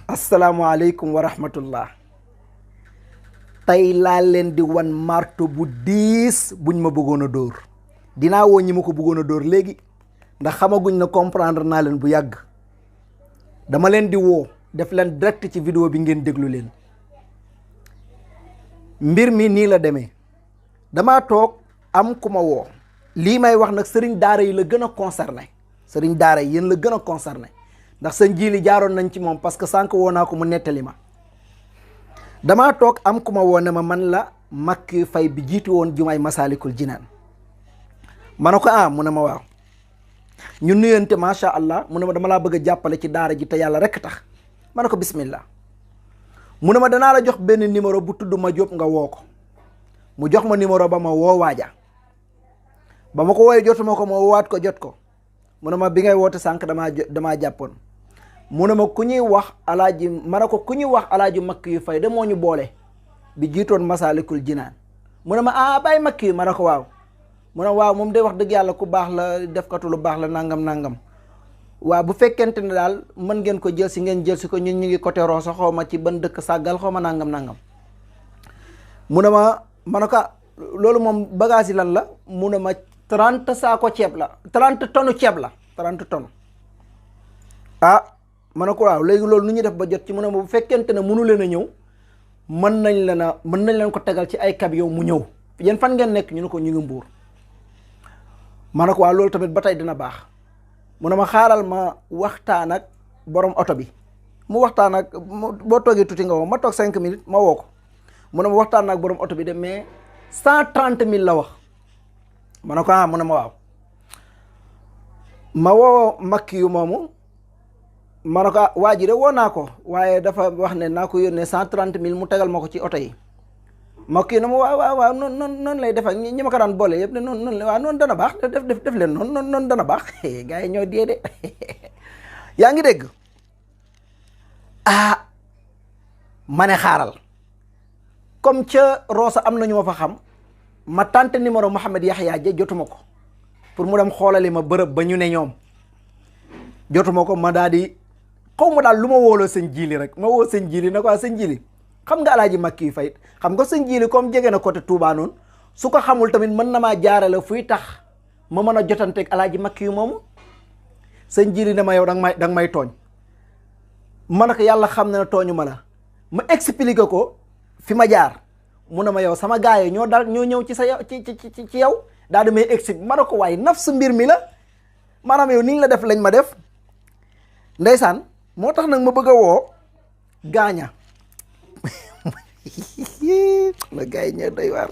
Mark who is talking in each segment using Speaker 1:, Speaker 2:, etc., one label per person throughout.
Speaker 1: asalaamaaleykum wa rahmatullah. tey laa leen di wan marto bu diis buñ ma bëggoon a dóor. dinaa woo ñi ma ko bëggoon a dóor léegi ndax xamaguñ na comprendre naa leen bu yàgg. dama leen di woo def leen direct ci vidéo bi ngeen déglu leen. mbir mi nii la demee. damaa toog am ku ma woo. lii may wax nag sëriñ daara yi la gën a concerné. sëriñ daara yi yéen la gën a concerné. ndax sa njiili jaaroon nañ ci moom parce que sànq woo naa ko mu nettali ma. damaa toog am ku ma woo ne ma man la Mbackiou Faye bi jiitu woon jumaay Masaalikul Jinaan. ma ne ko mu ne ma waaw. ñu nuyante macha allah mu ne ma dama laa bëgg a jàppale ci daara ji te yàlla rekk tax. ma ne ko bismillah. mu ne ma danaa la jox benn numéro bu tudd ma jóob nga woo ko. mu jox ma numéro ba ma woo waaja. ba ma ko woowee jotuma ko ma woowaat ko jot ko. mu ne ma bi ngay woote sànq damaa jàppoon. mu ne ma ku ñuy wax alaaji ma ne ko ku ñuy wax alaaji Mbackiou Faye de moo ñu boole bi jiitoon Masaalikul Jinaan. mu ne ma bàyyi Mbackiou ma ne ko waaw. mu ne waaw moom de wax dëgg yàlla ku baax la defkatu lu baax la nangam. waaw bu fekkente ne daal mën ngeen ko jël si ngeen jël si ko ñun ñu ngi côté Rosso xaw ma ci ban dëkk sàggal xaw ma nangam. mu ne ma ne ko loolu moom bagage yi lan la mu ne ma 30 saako ceeb la 30 tonnes ceeb la 30 tonnes. ma ne ko waaw léegi loolu nu ñuy def ba jot ci mu ne ma bu fekkente ne mënu leen a ñëw mën nañ leen ko tegal ci ay camion mu ñëw yéen fan ngeen nekk ñu ne ko ñu ngi Mbuur. ma ne ko waaw loolu tamit ba tey dina baax. mu ne ma xaaral ma waxtaan ak borom oto bi mu waxtaan ak boo toogee tuuti nga woo ma toog 5 minutes ma woo ko mu ne ma waxtaan ak borom oto bi de mais 130 000 la wax. ma ne ko mu ne ma waaw. ma woo Mbackiou moomu ma ne ko waa ji de woo naa ko waaye dafa wax ne naa ko yónnee 130 000 mu tegal ma ko ci oto yi. Mbackiou na ma waaw noonu lay def ak ñi ma ko daan boole yëpp ne noonu dana baax def leen noonu dana baax gars yi ñoo dee de yaa ngi dégg. ma ne xaaral comme ca Rosso am na ñu ma fa xam ma tànte numéro Mouhamed Yaxya ja jotuma ko pour mu dem xoolali ma bërëb ba ñu ne ñoom jotuma ko ma daal di xaw ma daal lu ma wóoloo sëñ Jili rek ma woo sëñ Jili na ko sëñ Jili xam nga alaaji Mbackiou Faye xam nga sëñ Jili comme jege na côté Touba noonu su ko xamul tamit mën na maa jaarale fuy tax ma mën a jotanteeg alaaji Mbackiou moomu. sëñ Jili ne ma yow danga may tooñ. ma ne ko yàlla xam na ne tooñu ma la ma expliqué ko fi ma jaar mu ne ma yow sama gars yi ñoo ñëw ci sa yow ci yow daal di may expliqué ma ne ko waaye naf su mbir mi la maanaam yow ni ñu la def lañ ma def ndeysaan moo tax nag ma bëgg a woo gaaña la gars yi ñoo doy waar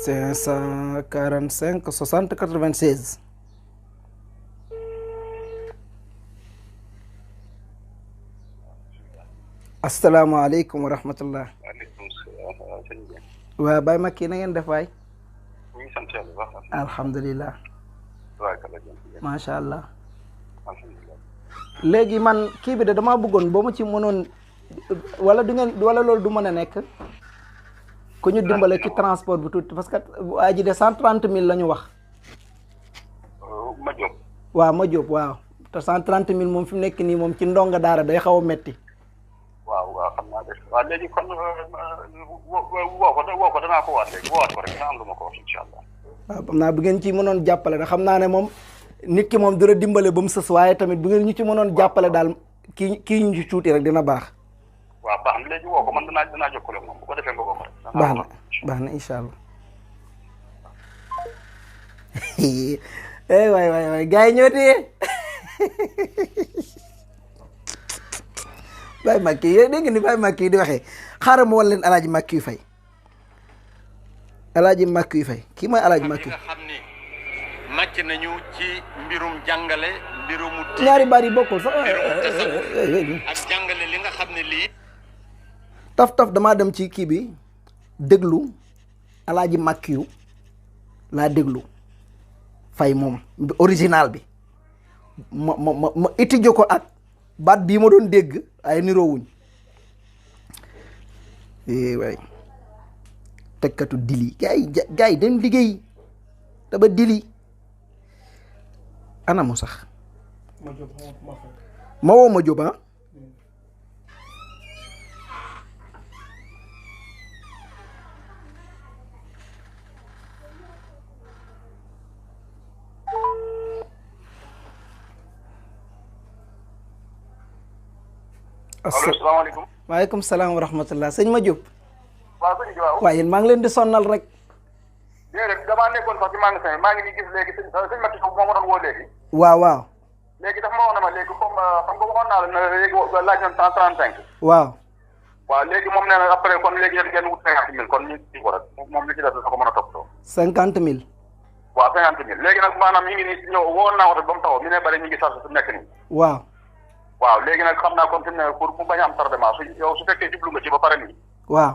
Speaker 1: 545 60 96 asalaamaaleykum wa rahmatullah.
Speaker 2: waaleykum salaam.
Speaker 1: waaw Baye Mbackiou na ngeen def waay.
Speaker 2: ñu ngi sant yàlla bu baax.
Speaker 1: alhamdulilah. macha allah.
Speaker 2: alhamdulilah.
Speaker 1: léegi man kii bi de damaa bëggoon boo ma ci mënoon wala loolu du mën a nekk. ku ñu dimbale ci transport bu tuuti parce que waa ji de 130 000 la ñu wax.
Speaker 2: ma jóg.
Speaker 1: waaw ma jóg waaw te 130 000 moom fi mu nekk nii moom ci ndonga daara day xaw a metti.
Speaker 2: waaw xam naa de waaw léegi kon woo ko danaa ko waat léegi woowaat ko rek dina am lu ma ko wax incha allah.
Speaker 1: waaw xam naa bu ngeen ci mënoon jàppale da xam naa ne moom nit ki moom dina dimbale ba mu sës waaye tamit bu ngeen ñu ci mënoon jàppale daal kii ñu ci tuuti rek dina baax.
Speaker 2: waaw baax na léegi woo ko man danaa jokkale moom bu ko defee nga woo ko rek.
Speaker 1: baax na incha allah. waay gars yi ñoo téye Baye Mbackiou yéen dégg nga ni Baye Mbackiou di waxee xaaral ma wan leen alaaji Mbackiou Faye alaaji Mbackiou Faye kii mooy alaaji Mbackiou.
Speaker 3: nga xam ni màcc nañu ci mbirum jàngale mbirum
Speaker 1: ñaari baat yi bokkul sax
Speaker 3: ak jàngale li nga xam ne lii
Speaker 1: taf damaa dem ci kii bi déglu alaaji Mbackiou laa déglu Faye moom original bi ma étudier ko ak baat bii ma doon dégg ay niroowuñ waay tekkatu dili gars yi dañ liggéey te ba dili anamu sax ma woo ma Jóob ah.
Speaker 2: asalaamaaleykum.
Speaker 1: waaleykum salaam wa rahmatullah sëñ ma Jóob.
Speaker 2: waaw sëñ bi waaw.
Speaker 1: waaye yéen maa ngi leen di sonnal rek.
Speaker 2: déedéet damaa nekkoon sax ci magasin maa ngi nii gis léegi sëñ Mbackiou Faye moo ma doon woo léegi.
Speaker 1: waaw waaw.
Speaker 2: léegi dafa ma wax ne ma léegi comme xam nga waxoon naa la ne léegi laaj nañ 135.
Speaker 1: waaw.
Speaker 2: waaw léegi moom nee na après kon léegi yéen ngeen wut 50 000 kon ñu kii ko rek moom li ci des na ko mën a toppatoo.
Speaker 1: 50 000.
Speaker 2: waaw 50 000 léegi nag maanaam ñu ngi nii ñëw woon naa ko ba mu taxaw ñu ne bëri ñu ngi chargé su nekk nii.
Speaker 1: waaw.
Speaker 2: waaw léegi nag xam naa comme fi mu ne pour mu bañ a am tardement su fekkee jublu nga ci ba pare nii.
Speaker 1: waaw.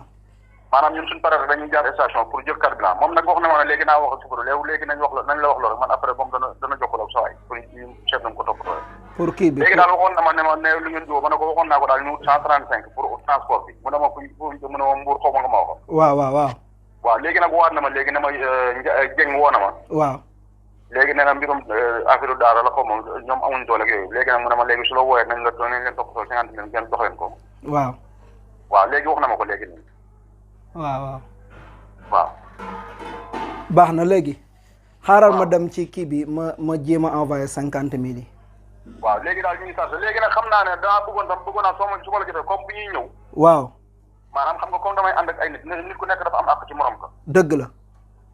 Speaker 2: maanaam ñun suñu paree dañuy jaar station pour jël carburant moom nag wax na ma ne léegi naa wax subaru léegi nañ la wax loolu man après moom dana jokkoo ak sa waay pour ñu chef nañ ko toppatoo.
Speaker 1: pour kii bi
Speaker 2: léegi daal waxoon na ma ne lu ngeen jiwoo ma ne ko waxoon naa ko daal ñu 135 pour transport bi mu ne ma mu ne ma mbuur xaw ma nga ma waxoon.
Speaker 1: waaw waaw waaw.
Speaker 2: waaw léegi nag waat na ma léegi ne ma Dieng woo na ma.
Speaker 1: waaw.
Speaker 2: léegi nee na mbirum affaire daara la xaw ma ñoom amuñ doole ak yooyu léegi nag mu ne ma léegi su la wooyee nañ leen toppatoo 50 000 ngeen dox leen ko.
Speaker 1: waaw.
Speaker 2: waaw léegi wax na ma ko léegi nii.
Speaker 1: waaw waaw.
Speaker 2: waaw.
Speaker 1: baax na léegi. xaaral ma dem ci kii bi ma jéem a envoyé 50 000 yi.
Speaker 2: waaw léegi daal ñu ngi chargé léegi nag xam naa ne daa bëggoon naa su ma la gisee comme bi ñuy ñëw.
Speaker 1: waaw.
Speaker 2: maanaam xam nga comme damay ànd ak ay nit ku nekk dafa am àq ci morom ka.
Speaker 1: dëgg la.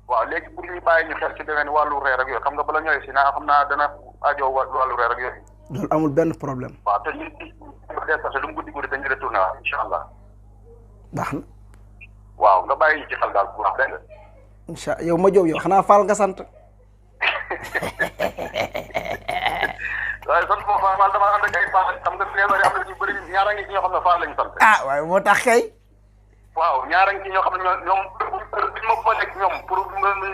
Speaker 2: waaw léegi pour ñu bàyyi ñu xel ci demee wàllu reer ak yooyu xam nga bala ñëwee si naa xam naa dana aajo wàllu reer ak yooyu.
Speaker 1: loolu amul benn problème.
Speaker 2: waaw te ñun lu mu guddi guddi dañuy retourné waaw incha allah.
Speaker 1: baax na.
Speaker 2: waaw nga bàyyi ñu ci xel daal bu baax dégg nga.
Speaker 1: incha yow ma Jóob yow xanaa Fall nga sant.
Speaker 2: waaye sant moom Fall dama ànd ak ay Fall xam nga feebar yi am na ñu bëri ñaara ngi ci ñoo xam ne Fall lañu sant.
Speaker 1: ah waaye moo tax kay.
Speaker 2: waaw ñaara ngi ci ñoo xam ne ñoom biñ ma ko nekk ñoom pour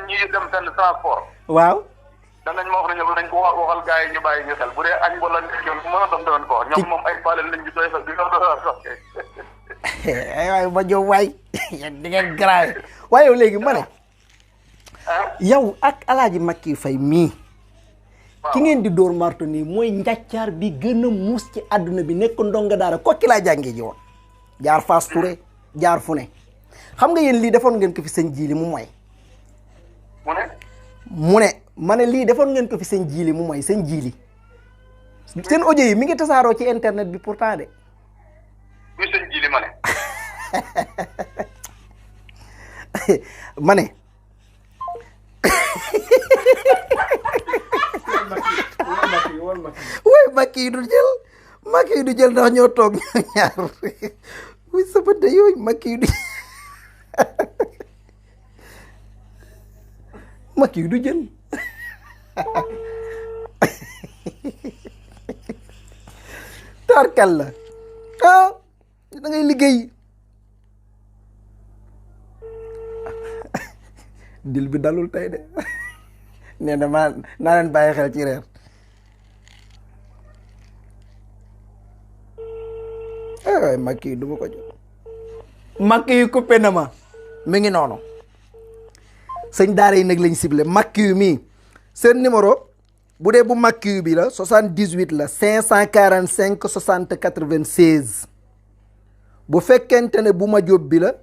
Speaker 2: ñuy dem seen transport.
Speaker 1: waaw.
Speaker 2: danañ ma wax ne ñoom dañ ko waxal gars yi ñu bàyyi ñu xel bu dee añ wala ñoom bu mën a doon doon ko wax ñoom moom ay Fall lañ ñu doy sax di
Speaker 1: ay waay ma Jóob waay yéen di ngeen grave waaye yow léegi ma ne. yow ak Alaaji Mbackiou Faye mii. ki ngeen di dóor marto nii mooy njàccaar bi gën a muus ci àdduna bi nekk ndonga daara kokki laa jàngee ji woon jaar Fass Touré jaar fu ne xam nga yéen lii defoon ngeen ko fi seen jiili mu mooy mu ne ma ne lii defoon ngeen ko fi seen jiili mu mooy seen jiili seen audio yi mi ngi tasaaroo ci internet bi pourtant de
Speaker 2: muy seen jiili ma ne
Speaker 1: ma ne way Mbackiou du jël ndax ñoo toog ñoo ñaar wuy sabante yooyu Mbackiou du jël tarkal la da ngay liggéey dil bi dalul tey de nee na maa naa leen bàyyi xel ci reer waay Mbackiou du ma ko jot Mbackiou coupé na ma mi ngi noonu sëñ daara yi nag lañ ciblé Mbackiou mii seen numéro bu dee bu Mbackiou bi la 78 la 545 60 96 bu fekkente ne bu ma Jóob bi la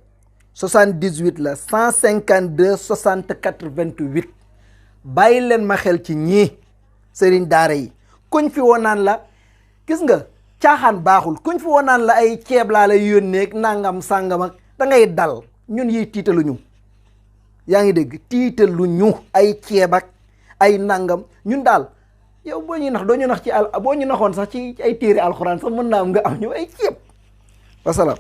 Speaker 1: 78 la 152 60 88 bàyyi leen ma xel ci ñii sëriñ daara yi kuñ fi woon naan la gis nga caaxaan baaxul kuñ fi woon naan la ay ceeb laa lay yónneeg nangam sàngam ak da ngay dal ñun yiy tiitaluñu yaa ngi dégg tiitaluñu ay ceeb ak ay nangam ñun daal yow boo ñuy nax doo ñu nax ci boo ñu naxoon sax ci ay téere alxuraan sax mën naa am nga am ñu ay ceeb wasalaam